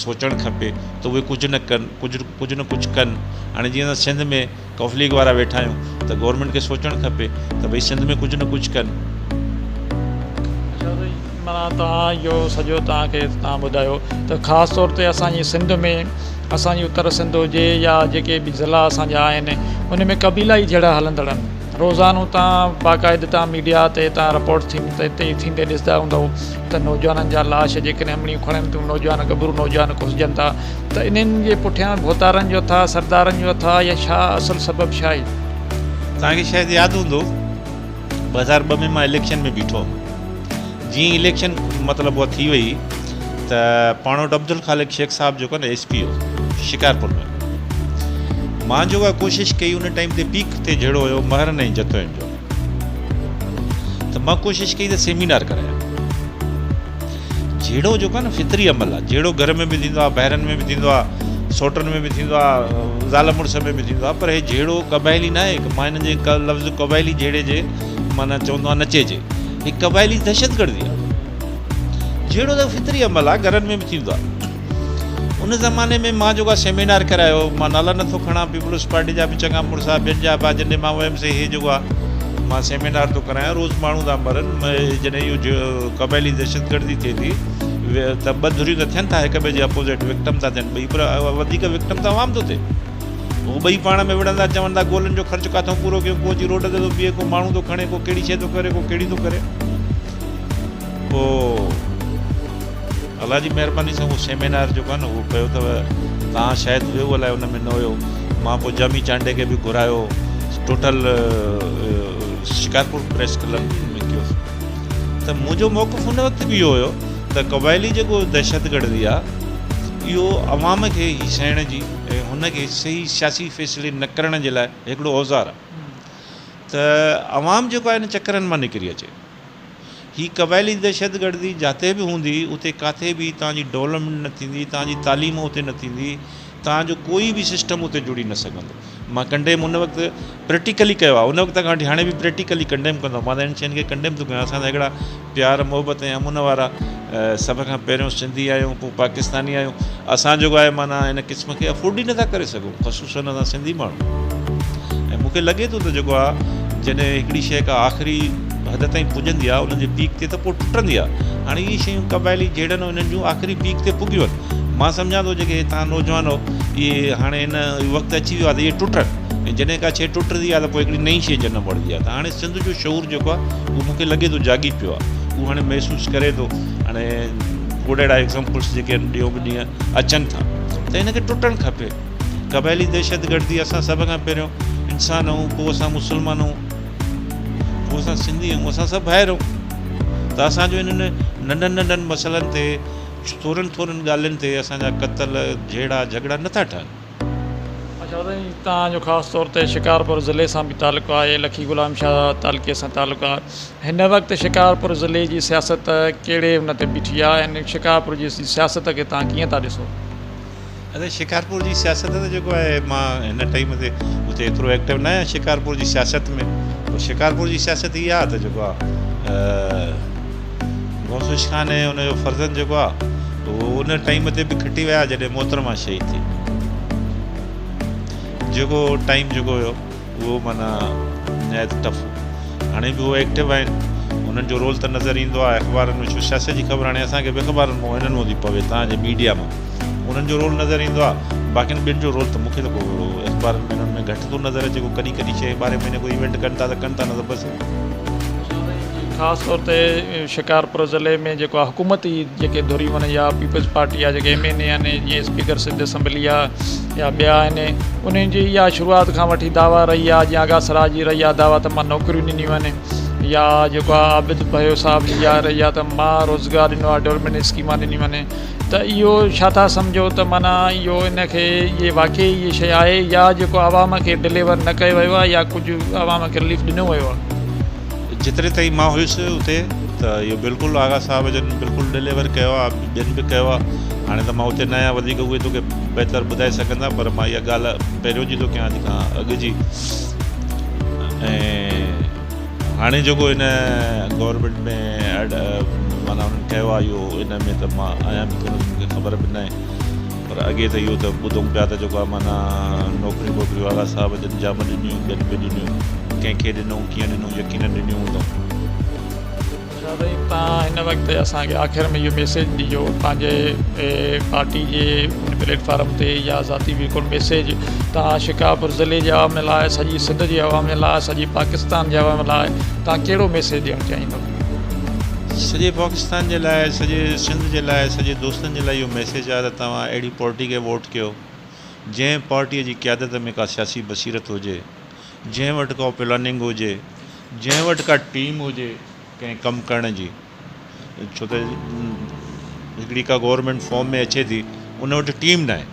سوچڻ کپي ته اهي ڪجهه نه ڪن ڪجهه ڪجهه نه ڪجهه ڪن هاڻي جيئن اسان سنڌ ۾ قاف ليگ وارا ويٺا آهيون ته گورنمينٽ کي سوچڻ کپي ته ڀئي سنڌ ۾ ڪجهه نه ڪجهه ڪن. اڇا سائين معنيٰ توهان اهو سڄو توهان کي توهان ٻڌايو ته خاص طور تي اسان جي سنڌ ۾ اسان جي اتر سنڌ هجي يا جيڪي به ضلعا اسان جا آهن ان ۾ قبيلائي جهيڙا هلندڙ آهن روزانو تان باقاعده تان ميڊيا تي تان رپورٽ ٿيندي ٿيندي ڏسندا هوندؤ ته نوجوانن جا لاش جيڪڏهن امڙيون کڻن ٿيون نوجوان ڳڀرو نوجوان ڪسجن ٿا ته انهن جي پٺيان ڀوتارن جو هٿ آ سردارن جو هٿ آ يا ڇا اصل سبب ڇا آهي؟ توهان کي شايد ياد هوندو 2002 ۾ مان اليڪشن ۾ بيٺو هوم جيئن ئي اليڪشن مطلب اها ٿي وئي ته پاڻ وٽ عبدالخالق شيخ صاحب جيڪو آهي نه ايس پي هو شڪارپور ۾ مان جيڪو آهي ڪوشش ڪئي ان ٽائيم تي پيڪ تي جهيڙو هيو مهرن ۽ جتوين جو ته مان ڪوشش ڪئي ته سيمينار ڪرايان. جهيڙو جيڪو آهي نه فطري عمل آهي. جهيڙو گهر ۾ به ٿيندو آهي، ڀائرن ۾ به ٿيندو آهي، سوٽن ۾ به ٿيندو آهي، زال مڙس ۾ به ٿيندو آهي پر هي جهيڙو قبائلي نه آهي. مان هن جي لفظ قبائلي جهيڙي جي معنيٰ چوندو آهيان نه چئجي. هي قبائلي دهشتگردي آهي. جهيڙو ته فطري عمل آهي، گهرن ۾ به ٿيندو آهي. ان زماني ۾ مان جيڪو آهي سيمينار ڪرايو، مان نالا نٿو کڻان، پيپلز پارٽي جا به چڱا مڙس آهي، ٻين جا به آهي، جن ڏي مان ويم سي هي جيڪو آهي مان سيمينار ٿو ڪرايان، روز ماڻهو ٿا مرن، جڏهن اهو قبائلي دهشتگردي ٿئي ٿي ته ٻه ڌريون ته ٿين ٿا هڪ ٻئي جي اپوزٽ وڪٽم ٿا ٿين ٻئي پر وڌيڪ وڪٽم ته عوام ٿو ٿئي. هو ٻئي پاڻ ۾ وڙهندا چون ٿا گولن جو خرچ ڪاٿئون پورو ڪيون، ڪو اچي روڊ تي ٿو بيهي، ڪو ماڻهو ٿو کڻي، ڪو ڪهڙي شيء ٿو ڪري، ڪو ڪهڙي ٿو ڪري. پوء الله جي مهرباني سان اهو سيمينار جيڪو آهي نه اهو ڪيو اٿو توهان شايد هيو الائي ان ۾ نه هيو مان پوء جامي چانڊيي کي به گهرايو ٽوٽل شڪارپور پريس ڪلب ۾ ڪيو ته منهنجو موقف ان وقت به اهو هيو ته قبائلي جيڪو دهشتگردي آهي اهو عوام کي هيسائڻ جي ۽ هن کي صحيح سياسي فيصلي نه ڪرڻ جي لاء هڪڙو اوزار آهي ته عوام جيڪو آهي ان چڪرن مان نڪري اچي هي قبائلي دهشتگردي جاتي به هوندي اتي ڪاٿي به توهان جي ڊولپمينٽ نه ٿيندي، توهان جي تعليم اتي نه ٿيندي، توهان جو ڪوئي به سسٽم اتي جڙي نه سگهندو. مان ڪنڊيم ان وقت پريڪٽيڪلي ڪيو آهي، ان وقت کان وٺي هاڻي به پريڪٽيڪلي ڪنڊيم ڪندو آهيان. مان ته انهن شين کي ڪنڊيم ٿو ڪيان. اسان ته هڪڙا پيار محبت ۽ امن وارا سڀ کان پهريون سنڌي آهيون پوء پاڪستاني آهيون. اسان جيڪو آهي معنيٰ ان قسم کي افورڊ ئي نٿا ڪري سگهون خصوصن اسان سنڌي ماڻهو. ۽ مون کي لڳي ٿو ته جيڪو آهي جڏهن هڪڙي شيء ڪا آخري حد تائين پڄندي آهي ان جي پيڪ تي ته پوء ٽٽندي آهي. هاڻي اهي شيون قبائلي جهيڙن انهن جون آخري پيڪ تي پڳيون آهن. مان سمجهان ٿو جيڪي توهان نوجوان آهو اهي هاڻي هن وقت اچي ويو آهي ته اهي ٽٽن ۽ جڏهن ڪا شيء ٽٽندي آهي ته پوء هڪڙي نئين شيء جنم وٺندي آهي ته هاڻي سنڌ جو شعور جيڪو آهي اهو مون کي لڳي ٿو جاڳي پيو آهي اهو هاڻي محسوس ڪري ٿو هاڻي کوڙ اهڙا ايگزامپلس جيڪي آهن ڏينهون به ڏينهن اچن ٿا ته هن کي ٽٽڻ کپي. قبائلي دهشتگردي اسان سڀ کان پهريون انسان آهيون پوء اسان مسلمان آهيون پوء اسان سنڌي آهيون اسان سڀ ڀائر آهيون ته اسان جو انهن ننڍن ننڍن مسئلن تي ٿورن ٿورن ڳالهين تي اسان جا قتل جهيڙا جهڳڙا نٿا ٺهن. اچا سائين توهان جو خاص طور تي شڪارپور ضلعي سان به تعلق آهي لکي غلام شاهه تعلقي سان تعلق آهي هن وقت شڪارپور ضلعي جي سياست ڪهڙي ان تي بيٺي آهي ۽ شڪارپور جي سياست کي توهان ڪيئن ٿا ڏسو؟ ادا شڪارپور جي سياست ته جيڪو آهي مان هن ٽائيم تي اتي ايترو ايڪٽو نه آهيان شڪارپور جي سياست ۾ پر شڪارپور جي سياست اها آهي ته جيڪو آهي غوث بخش خان ۽ ان جو فرزند جيڪو آهي اهو ان ٽائيم تي به کٽي ويا جڏهن محترمه شهيد ٿي جيڪو ٽائيم جيڪو هيو اهو معنيٰ نهايت ٽف هو. هاڻي به هو ايڪٽو آهن. انهن جو رول ته نظر ايندو آهي اخبارن ۾ ڇو سياست جي خبر هاڻي اسان کي به اخبارن مان هنن مان ٿي پوي توهان جي ميڊيا مان انهن جو رول نظر ايندو آهي باقين ٻين جو رول ته مون کي ته ڪو اهڙو اخبارن ۾ انهن ۾ گهٽ ٿو نظر اچي ڪو ڪڏهن ڪڏهن شيء ٻارهين مهيني ڪو ايونٽ ڪن ٿا ته ڪن ٿا نه ته بس. خاص طور تي شڪارپور ضلعي ۾ جيڪو آهي حڪومتي جيڪي ڌريون آهن يا پيپلز پارٽي آهي جيڪي ايم اين اي آهن جيئن اسپيڪر سنڌ اسيمبلي آهي يا ٻيا آهن انهن جي اها شروعات کان وٺي دعويٰ رهي آهي جيئن آغا سراج جي رهي آهي دعويٰ ته مان نوڪريون ڏنيون آهن يا جيڪو آهي عابد ڀيو صاحب جي اها رهي آهي ته مان روزگار ڏنو آهي ڊولپمينٽ اسڪيمان ڏنيون آهن ته اهو ڇا ٿا سمجهو ته معنيٰ اهو ان کي اهي واقعي اهي شيء آهي يا جيڪو عوام کي ڊليور نه ڪيو ويو آهي يا ڪجهه عوام کي رليف ڏنو ويو آهي. جيتري تائين مان هيس اتي ته اهو بلڪل آغا صاحب جن بلڪل ڊليور ڪيو آهي ٻين به ڪيو آهي هاڻي ته مان اتي نه آهيان وڌيڪ اهي توکي بهتر ٻڌائي سگهندا پر مان اها ڳالهه پهريون جي ٿو ڪيان اڄ کان اڳ جي ۽ هاڻي جيڪو هن گورنمينٽ ۾ معنيٰ انهن ڪيو آهي اهو ان ۾ ته مان آهيان به ڪونه مونکي خبر به ناهي پر اڳي ته اهو ته ٻڌون پيا ته جيڪو آهي معنيٰ نوڪريون ٻوڪريون آغا صاحب جن جام ڏنيون ٻين به ڏنيون ڪنهن کي ڏنو ڪيئن ڏنو يقينن ڏنيون هوندائون. شاهه سائين توهان هن وقت اسان کي آخر ۾ اهو ميسيج ڏجو پنهنجي پارٽي جي ان پليٽ فارم تي يا ذاتي به ڪو ميسيج توهان شڪارپور ضلعي جي عوام لاء سڄي سنڌ جي عوام لاء سڄي پاڪستان جي عوام لاء توهان ڪهڙو ميسيج ڏيڻ چاهيندو؟ سڄي پاڪستان جي لاء سڄي سنڌ جي لاء سڄي دوستن جي لاء اهو ميسيج آهي ته توهان اهڙي پارٽي کي ووٽ ڪيو جنهن پارٽي جي قيادت ۾ ڪا سياسي بصيرت هجي جنهن وٽ ڪا پلاننگ هجي جنهن وٽ ڪا ٽيم هجي ڪنهن ڪم ڪرڻ جي ڇو ته هڪڙي ڪا گورنمينٽ فارم ۾ اچي ٿي ان وٽ ٽيم ناهي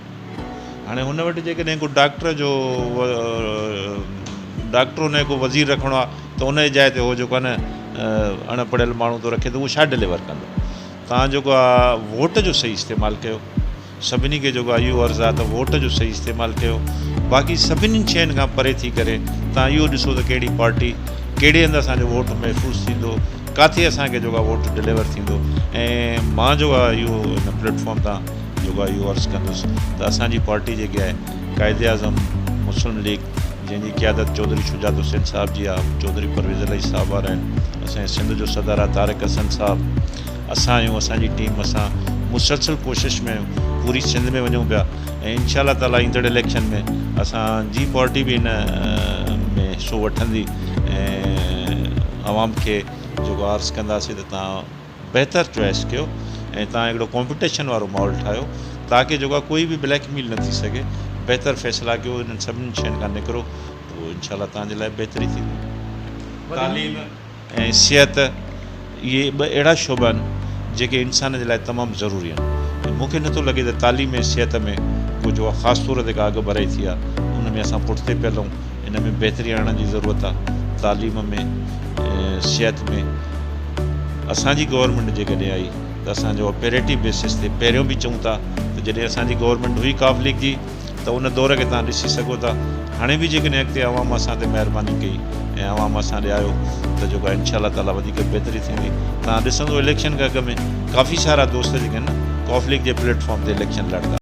هاڻي هن وٽ جيڪڏهن ڪو ڊاڪٽر جو ڊاڪٽر ان جو وزير رکڻو آهي ته ان جي جاء تي هو جيڪو آهي نه اڻ پڙهيل ماڻهو ٿو رکي ته اهو ڇا ڊليور ڪندو ته توهان جيڪو آ ووٽ جو صحيح استعمال ڪيو. سڀني کي جيڪو آ اهو عرض آ ته ووٽ جو صحيح استعمال ڪيو. باقي سڀني شين کان پري ٿي ڪري توهان اهو ڏسو ته ڪهڙي پارٽي ڪهڙي هنڌ اسان جو ووٽ محفوظ ٿيندو، ڪاٿي اسان کي جيڪو آ ووٽ ڊليور ٿيندو ۽ مان جيڪو آ اهو هن پليٽ فارم تان جيڪو آ اهو عرض ڪندس ته اسان جي پارٽي جيڪي آهي قائد اعظم مسلم ليگ جنهن جي قيادت چوڌري شجاعت حسين صاحب جي آ، چوڌري پرويز الاهي صاحب وارا آهن، اسان جي سنڌ جو صدر آ طارق حسن صاحب، اسان آهيون، اسان جي ٽيم، اسان مسلسل ڪوشش ۾ آهيون، پوري سنڌ ۾ وڃون پيا ۽ انشاء الله تعالي ايندڙ اليڪشن ۾ اسان جي پارٽي به ان ۾ حصو وٺندي ۽ عوام کي جيڪو عرض ڪنداسين ته توهان بهتر چوائس ڪيو ۽ توهان هڪڙو ڪامپيٽيشن وارو ماحول ٺاهيو تاڪه جيڪو آهي ڪوئي به بليڪ ميل نه ٿي سگهي بهتر فيصلا ڪيو انهن سڀني شين کان نڪرو پوء انشاء الله توهان جي لاء بهتري ٿيندي. تعليم ۽ صحت اهي ٻه اهڙا شعبا آهن جيڪي انسان جي لاء تمام ضروري آهن ۽ مون کي نٿو لڳي ته تعليم ۽ صحت ۾ ڪو جيڪو آهي خاص طور تي ڪا اڳڀرائي ٿي آهي ان ۾ اسان پٺتي پيل آهيون ان ۾ بهتري آڻڻ جي ضرورت آهي تعليم ۾ صحت ۾ اسان جي گورنمينٽ جيڪڏهن آئي ته اسان جو پيريٽي بيسس تي پهريون به چئون ٿا ته جڏهن اسان جي گورنمينٽ هئي قاف ليگ جي ته ان دور کي توهان ڏسي سگهو ٿا هاڻي به جيڪڏهن اڳتي عوام اسان تي مهرباني ڪئي ۽ عوام اسان ڏي آيو ته جيڪو آهي انشاء الله تعالي وڌيڪ بهتري ٿيندي توهان ڏسندو اليڪشن کان اڳ ۾ ڪافي سارا دوست جيڪي آهن نه قاف ليگ جي پليٽ فارم تي اليڪشن لڙندا.